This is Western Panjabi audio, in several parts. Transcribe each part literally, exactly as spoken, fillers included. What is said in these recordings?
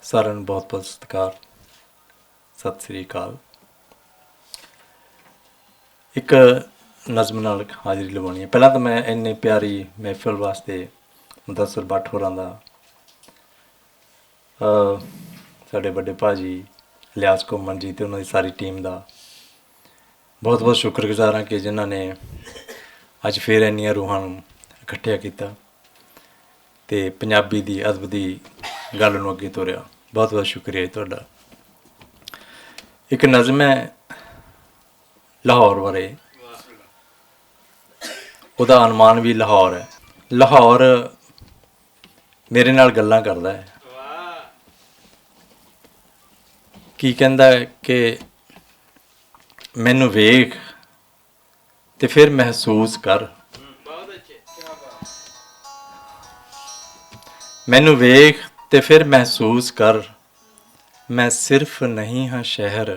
سارن بہت بہت ستکار، ست سری اکال۔ ایک نظم نال حاضری لوانی ہے۔ پہلا تو میں انہیں پیاری محفل واسطے مدثر بٹ ہوراں دا، ساڈے بڑے پاجی الیاس کومن جی تے انہاں دی ساری ٹیم دا بہت بہت شکر گزار ہاں کہ جنہاں نے اج فیر انیاں روحاں نوں اکٹھیا کیتا تے پنجابی دی ادب دی گل نوں اگے توریا۔ بہت بہت شکریہ تہاڈا۔ ایک نظم ہے لاہور بارے، اوہدا عنوان وی لاہور ہے۔ لاہور میرے نال گلاں کردا ہے، کی کہندا ہے کہ مینوں ویکھ تے فیر محسوس کر، مینوں ویکھ تے فیر محسوس کر، میں صرف نہیں ہاں شہر،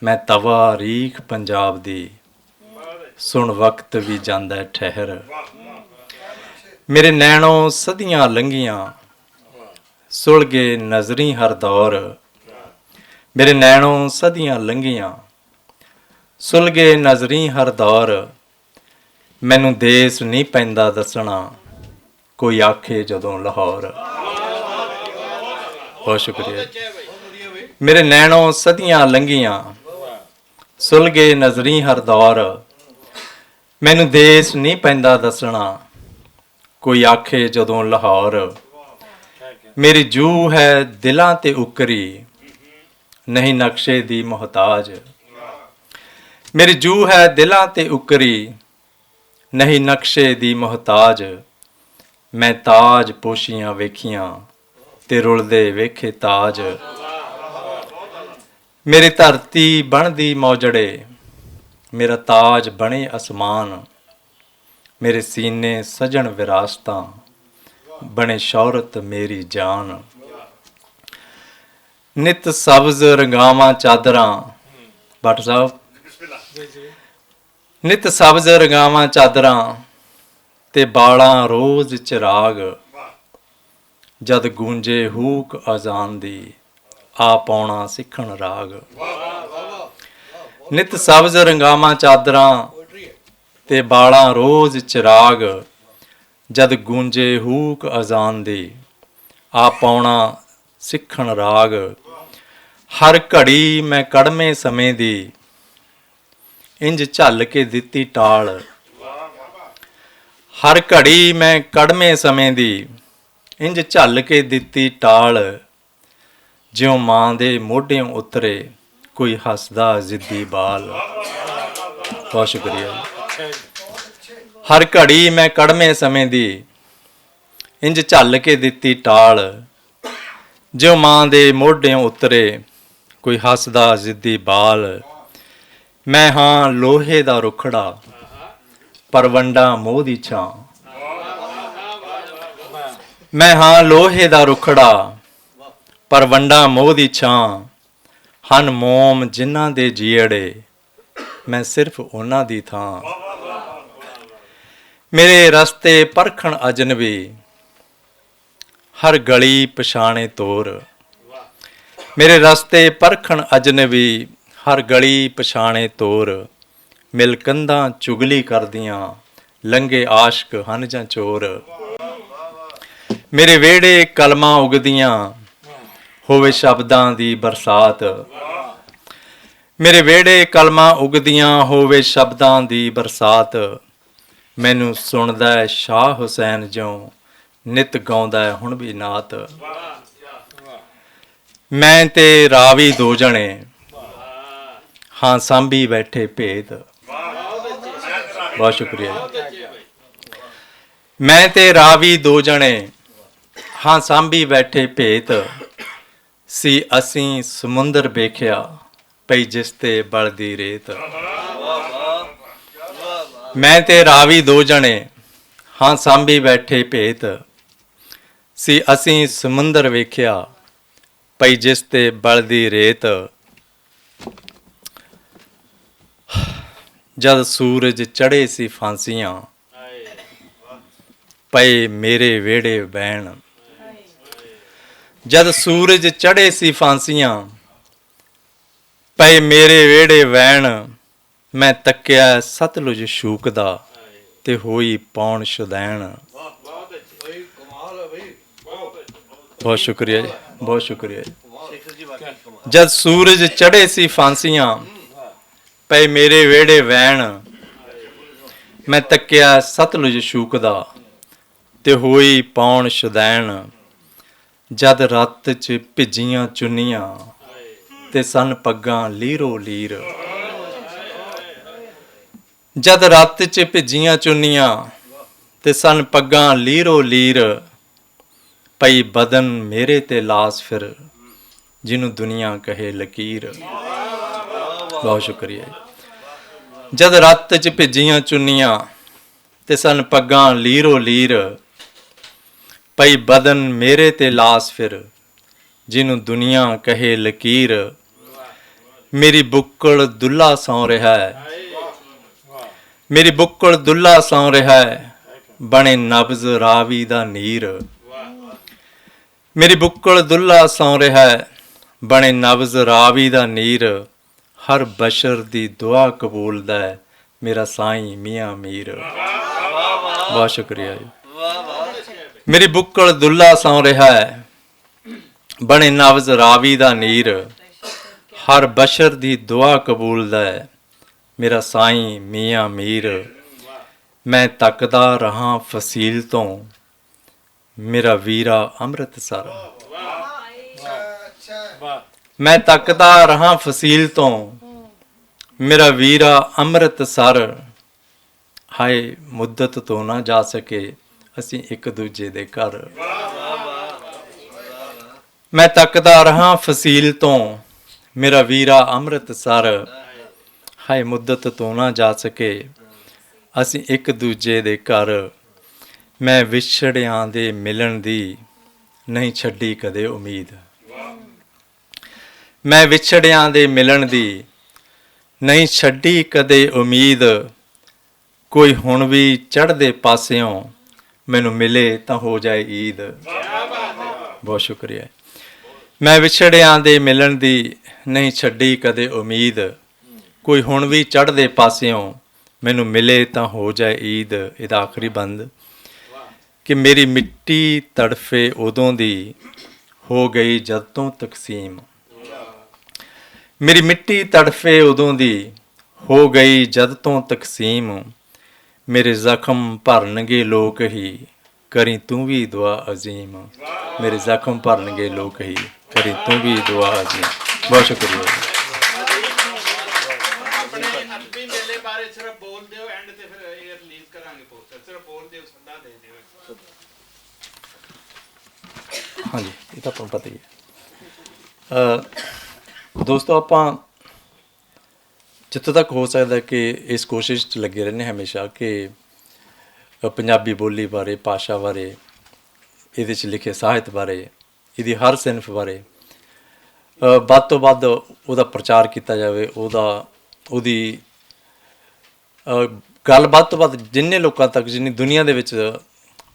میں تواریخ پنجاب دی، سن وقت وی جاندا ہے ٹھہر۔ میرے نینوں صدیاں لنگیاں، سلگے نظری ہر دور۔ میرے نینوں صدیاں لنگیاں، سلگے نظری ہر دور۔ مینوں دیس نہیں پیندا دسنا، کوئی آکھے جدوں لاہور۔ بہت شکریہ۔ میرے نینوں صدیاں لنگیاں، سلگے نظری ہر دور۔ مینوں دیس نہیں پیندا دسنا، کوئی آکھے جدوں لاہور۔ میری جو ہے دلاں تے اکری، نہیں نقشے دی محتاج۔ میری جو ہے دلاں تے اکری، نہیں نقشے دی محتاج۔ میں تاج پوشیاں ویکھیاں تے رلدے ویکھے تاج۔ میری دھرتی بندی موجڑے، میرا تاج بنے اسمان۔ میرے سینے سجن وراثتاں، بنے شہرت میری جان۔ نت سبز رنگاواں چادراں، بٹ صاحب، نت سبز رنگاواں چادراں تے بالاں روز چراغ۔ جد گونجے ہوک اذان دی، آ پاؤنا سکھن راگ۔ نت سبز رنگاواں چادراں تے بالاں روز چراغ۔ جد گونجے ہوک اذان دی، آ پاؤنا سکھن راگ۔ ہر گھڑی میں کڑمے سمیں دی، انج جھل کے دتی ٹال۔ ہر گھڑی میں کڑمے سمیں دی، انج جھل کے دتی ٹال۔ جیوں ماں دے موڈیوں اترے کوئی ہسدا ضدی بال۔ بہت شکریہ۔ ہر گھڑی میں کڑمے سمیں دی، انج جھل کے دتی ٹال۔ جیوں ماں دے موڈیوں اترے کوئی ہسدا ضدی بال۔ میں ہاں لوہے دا رکھڑا، پر ونڈاں موہ دی چھاں۔ میں ہاں لوہے دا رکھڑا، پر ونڈاں موہ دی چھاں۔ ہن موم جنہاں دے جیڑے، میں صرف انہاں دی تھاں۔ میرے رستے پرکھن اجنبی، ہر گلی پچھانے تور۔ میرے رستے پرکھن اجنبی، ہر گلی پچھانے تور۔ مل کندھاں چگلی کردیاں، لنگے عاشق ہن جاں چور۔ میرے ویڑے کلماں اگدیاں، ہووے شبداں دی برسات۔ میرے ویڑے کلماں اگدیاں، ہووے شبداں دی برسات۔ مینوں سندا ہے شاہ حسین جوں، نت گاوندا ہے ہن بھی نعت۔ میں تے راوی دو جنے، ہاں سانبھی بیٹھے بھیت۔ بہت شکریہ۔ میں تے راوی دو جنے، ہاں سانبھی بیٹھے بھیت۔ سی اسیں سمندر بیکھیا، پئی جس تے بلدی ریت۔ میں تے راوی دو جنے، ہاں سانبھی بیٹھے بھیت۔ سی اسیں سمندر ویکھیا، پئی جس تے بلدی ریت۔ جد سورج چڑھے سی پھانسیاں، پئے میرے ویڑے بہن۔ جد سورج چڑھے سی فانسیاں، پئے میرے ویڑے وین، میں تکیا ستلج شوک دا، تے ہوئی پون شدین۔ بہت شکریہ جی، بہت شکریہ جی۔ جد سورج چڑھے سی فانسیاں، پئے میرے ویڑے وین، میں تکیا ستلج شوک دا، تے ہوئی پون شدین۔ جد رت چ بھجیاں چنیاں، تے سن پگاں لیرو لیر۔ جد رت چ بھجیاں چنیاں، تے سن پگاں لیرو لیر، پئی بدن میرے تے لاس پھر، جنوں دنیا کہے لکیر۔ بہت شکریہ۔ جد رت چ بھجیاں چنیاں، تے سن پگاں لیرو لیر، پئی بدن میرے تے لاس پھر، جنوں دنیا کہے لکیر۔ میری بکڑ دلہا سو رہا ہے، میری بکڑ دلہا سو رہا ہے، بنے نبز راوی دا نیر۔ میری بکڑ دلہا سو رہا ہے، بنے نبز راوی دا نیر۔ ہر بشر دی دعا قبول دا ہے، میرا سائیں میاں میر۔ بہت شکریہ جی۔ میری بکڑ دلہا سو رہا ہے، بنے نبز راوی دا نیر۔ ہر بشر دی دعا قبول دا ہے، میرا سائیں میاں میر۔ میں تکدا رہاں فصیل توں، میرا ویرا امرتسر۔ میں تکدا رہاں فصیل توں، میرا ویرا امرتسر۔ ہائے مدت تو نہ جا سکے، اسی ایک دوجے دے گھر۔ میں تکدا رہاں فصیل توں، میرا ویرا امرتسر۔ ہائے مدت تو نہ جا سکے، اسی ایک دوجے دے گھر۔ میں وچھڑیاں دے ملن دی نہیں چھڈی کدے امید۔ میں وچھڑیاں دے ملن دی نہیں چھڈی کدے امید۔ کوئی ہن وی چڑھدے پاسیوں مینوں ملے تاں ہو جائے عید۔ بہت شکریہ۔ میں وچھڑیاں دے ملن دی نہیں چھڈی کدے امید۔ کوئی ہن وی چڑھدے پاسیوں مینوں ملے تاں ہو جائے عید۔ ایہدا آخری بند کہ میری مٹی تڑفے ادوں دی ہو گئی جد توں تقسیم۔ میری مٹی تڑفے ادوں دی ہو گئی جد توں تقسیم۔ میرے زخم بھرن گے لوک ہی، کریں توں وی دعا عظیم۔ میرے زخم بھرن گے لوک ہی، کریں توں وی دعا عظیم۔ بہت شکریہ۔ اپنے ادبی میلے بارے صرف بول دیو، اینڈ تے پھر یہ ریلیز کرانگے پوسٹر، صرف بول دیو، سدا دے دیو۔ ہاں جی، یہ تو آپ کو پتہ ہی ہے۔ دوستو، آپ جتھوں تک ہو سکدا ہے کہ اس کوشش چ لگے رہنے ہمیشہ کہ پنجابی بولی بارے، بھاشا بارے، ایہدے چ لکھے ساہت بارے، ایہدی ہر صنف بارے ودھ توں ودھ اوہدا پرچار کیتا جاوے، اوہدا اوہدی گل ودھ توں ودھ جنہیں لوکاں تک، جنہیں دنیا دے وچ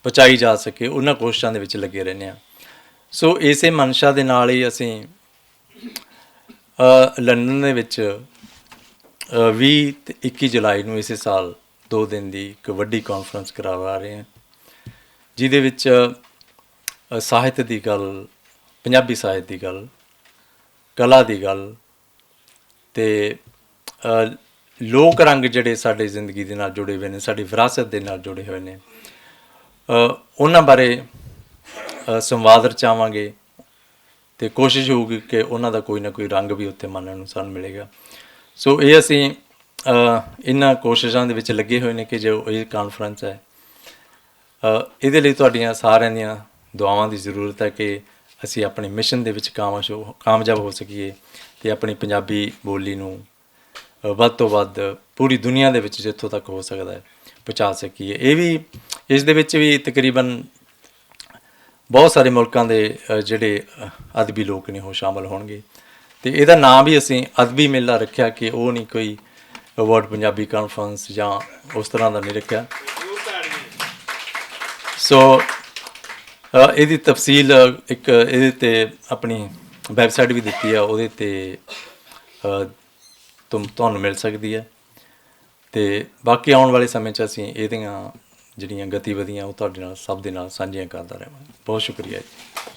پہنچائی جا سکے، انہاں کوششاں دے وچ لگے رہنے ہاں۔ سو ایسے منشا دے نال ہی اسیں لندن دے وچ ویہہ تے اکی جولائی نوں اسے سال دو دن دی اک وڈی کانفرنس کرا رہے ہیں، جس دے وچ ساہت دی گل، پنجابی ساہت دی گل، کلا دی گل، تے لوک رنگ جڑے ساڈے زندگی دے نال جڑے ہوئے نے، ساڈی وراثت دے نال جڑے ہوئے نے، انہاں بارے سنواد رچاواں گے۔ تے کوشش ہوگی کہ انہاں دا کوئی نہ کوئی رنگ بھی اتھے مانن نوں سانوں ملے گا۔ سو ایہہ اسی انہاں کوششاں دے وچ لگے ہوئے نے کہ جو ایہہ کانفرنس ہے، ایہدے لئی تہاڈیاں ساریاں دیاں دعاواں دی ضرورت ہے کہ اسی اپنے مشن دے وچ کامیاب ہو سکیے تے اپنی پنجابی بولی نوں ودھ توں ودھ پوری دنیا دے وچ جتھوں تک ہو سکدا ہے پہنچا سکیے۔ ایہہ وی، اس دے وچ وی تقریبا بہت سارے ملکاں دے جڑے ادبی لوک نے وہ شامل ہون گے۔ تے ایہدا ناں وی اسی ادبی میلہ رکھیا کہ وہ نہیں کوئی ورلڈ پنجابی کانفرنس یا اس طرح دا نہیں رکھیا۔ سو اے دی تفصیل اک اے تے اپنی ویب سائٹ وی دتی اے اوہدے تے تم تہانوں مل سکدی اے۔ تے باقی آؤن والے سمیں چ اسی اے دیاں جیہڑیاں گتی ودیاں او تہاڈے نال سب دے نال سانجھیاں کردا رہواں۔ بہت شکریہ جی۔